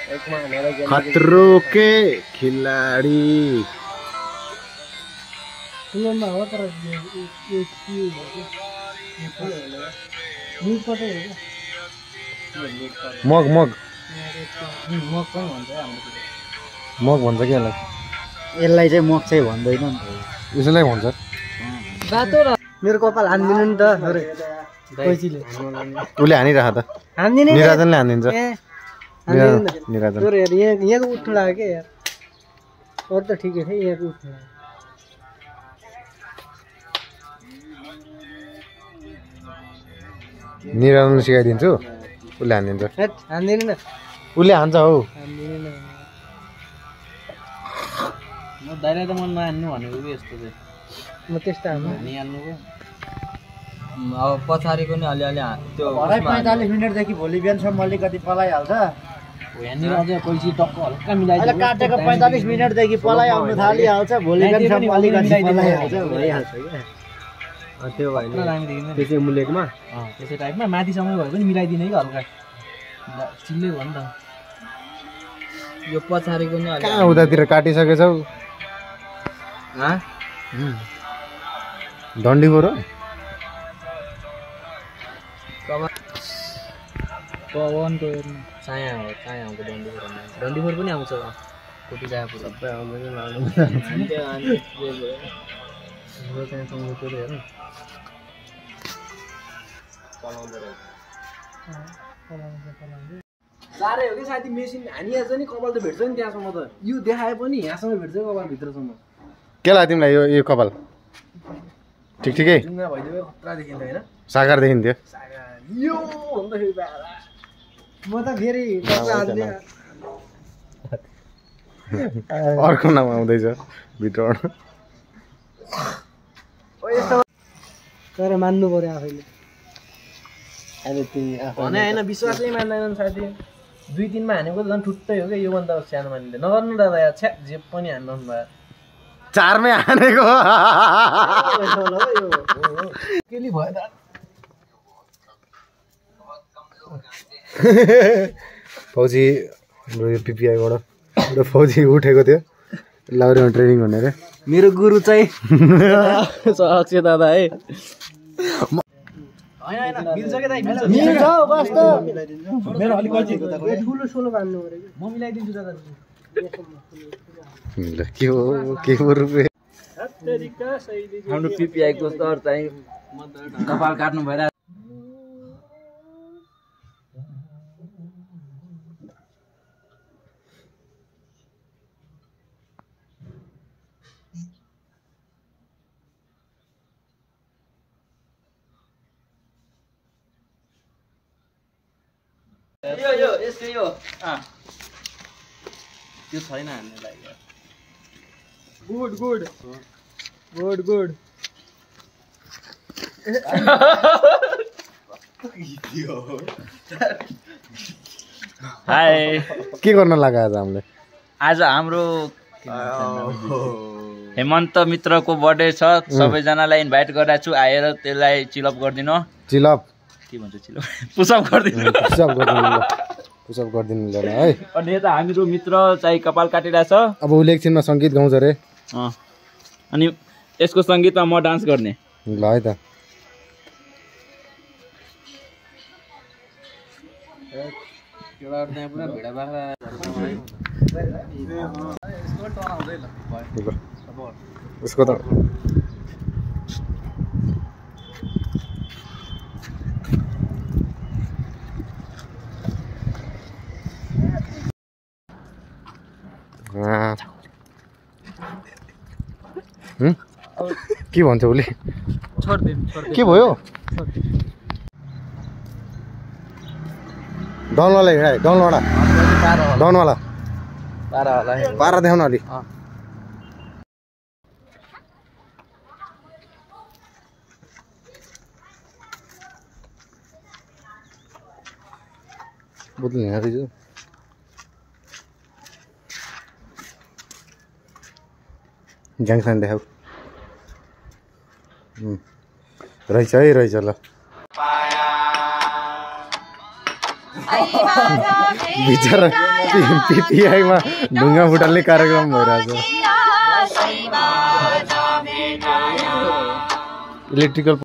खतरों के खिलाड़ी मग मग मग भन्छ के यसलाई चाहिँ मग चाहिँ भन्दैन नि त उसलाई भन्छ मेरो कपाल हान्दिनु नि त उसले हानिरह त निराजनले हानिदिन्छ निराजन यहाँको उठ्नु लाग्यो क्या यार अरू त ठिकै थियो यहाँको उठ्नु लाग्यो निराजन सिकाइदिन्छु उसले हानिदिन्छ हान्दिनु न उसले हान्छ हौ हान्दिनु न म दाइलाई त मन नहान्नु भनेको कि यस्तो चाहिँ म त्यस्तो हान्नुको अब पछाडिको नि अलिअलि त्यो 45 मिनेटदेखि भोलि बिहानसम्म अलिकति पलाइहाल्छ यहाँनिर अझै पैसा टक्क हल्का मिलाइदिनु अहिले काटेको 45 मिनेटदेखि पलाइ आउनु थालिहाल्छ भोलि बिहानसम्म अलिकति पलाइहाल्छ भइहाल्छ क्या त्यो भएन त्यसै मूल्यमा त्यसै टाइपमा माथिसम्म भए पनि मिलाइदिने कि हल्का चिल्लै भयो नि त यो पछाडिको नि कहाँ उतातिर काटिसकेछौ डन्डीफोर हो पवनको चाया हो चायाको डन्डीफोर पनि आउँछ कोटी चाया सबै आउँदैन साह्रै हो कि साथी मेसिन हानिहाल्छ नि कपाल त भेट्छ नि त्यहाँसम्म त यो देखाए पनि यहाँसम्म भेट्छ कपाल भित्रसम्म के लाग्यो तिमीलाई यो कपाल ठिक ठिकै जुङ्गा भइदियो खतरा देखिन्छ होइन साकार देखिन्थ्यो यो भन्दाखेरि म त फेरि अर्को नाम आउँदैछ भित्रबाट तर मान्नु पर्यो आफैले भने होइन विश्वासै मान्दैनन् साथी 2-3 मा हानेको झन् ठुट्टै हो क्या योभन्दा सानो मानिले नगर्नु दादा यार छ्या जे पनि हान्नु भयो 4 मै हानेको केली भयो त फौजी हाम्रो यो पिपिआईबाट एउटा फौजी उठेको थियो लाउरेमा ट्रेनिङ गर्ने रे मेरो गुरु चाहिँ अक्षय दादा है हैन मिल्छ के दाइ मिल्छ बस त मेरो अलि कति ठुलो ठुलो बान्नु पर्यो म मिलाइदिन्छु दादा के हो रुपे हाम्रो पिपिआई को स्तर चाहिँ कपाल काट्नु भइरा यो यसको यो त्यो छैन हान्ने लागि गुड गुड गुड गुड हाय के गर्न लाग्यो आज हामीले आज हाम्रो हेमन्त मित्रको बर्थडे छ सबैजनालाई इन्भाइट गरेको छु आएर त्यसलाई चिलअप गरिदिनु चिलअप के भन्छ चिलअप पुसअप गरिदिनु पुसअप गरिदिनु ल है अनि यता हाम्रो मित्र चाहिँ कपाल काटिरहेछ अब उसले एकछिनमा सङ्गीत गाउँछ रे अनि यसको सङ्गीतमा म डान्स गर्ने ल है त उसको त के भन्छ उसले के भयो डाउनवाला हिँडाइ डाउनवाला डाउनवाला पारा देखाउन अलि बोतल हिँड्दैछु ज्याङसान देखाऊ रहेछ है रहेछ ल बिचरा पिपिआईमा ढुङ्गा फुटाल्ने कार्यक्रम भइरहेछ इलेक्ट्रिकल